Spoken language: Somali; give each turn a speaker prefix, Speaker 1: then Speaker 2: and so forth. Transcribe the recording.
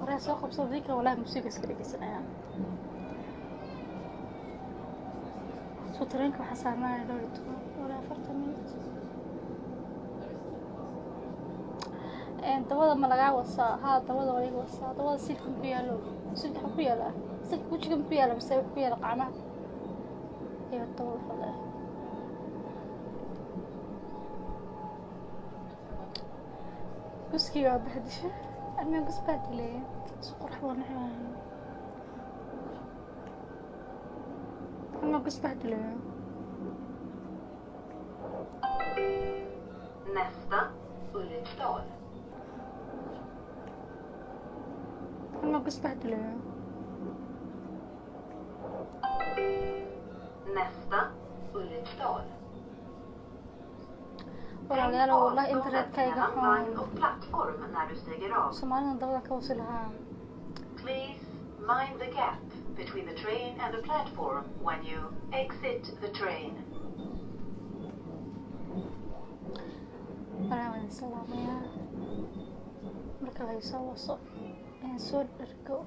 Speaker 1: Waraa soo qabso dinka, wallahi musiga iska dhegeysanaya. So tareenka waxaa saarnaaya dhowr iyo toban, 44 minute. Dabada ma lagaa wasaa? Haa, dabada waa iga wasaa. Dabada silka ku yaalo, silka waxa ku yaala, silka wejiga ma ku yaala mise wax ku yaala qacmaha iyo dabada xole. Guskii waa bahdisha anaa gus bahdilay, si qurux baan naxay anaa gus bahdilay.
Speaker 2: Nästa, Ulriksdal.
Speaker 1: Anaa gus bahdilay.
Speaker 2: Nästa, Ulriksdal.
Speaker 1: Walaalayaal,
Speaker 2: Tänk
Speaker 1: wallahi
Speaker 2: avståndet
Speaker 1: internetkayga
Speaker 2: mellan vagn
Speaker 1: xun.
Speaker 2: och plattform när du stiger av.
Speaker 1: Soomaalida dabada ka wasi lahaa.
Speaker 2: Please mind the gap between the train and the platform when you exit the train.
Speaker 1: Walaa waan salaamayaa. Marka la soo waso aan soo dhargo.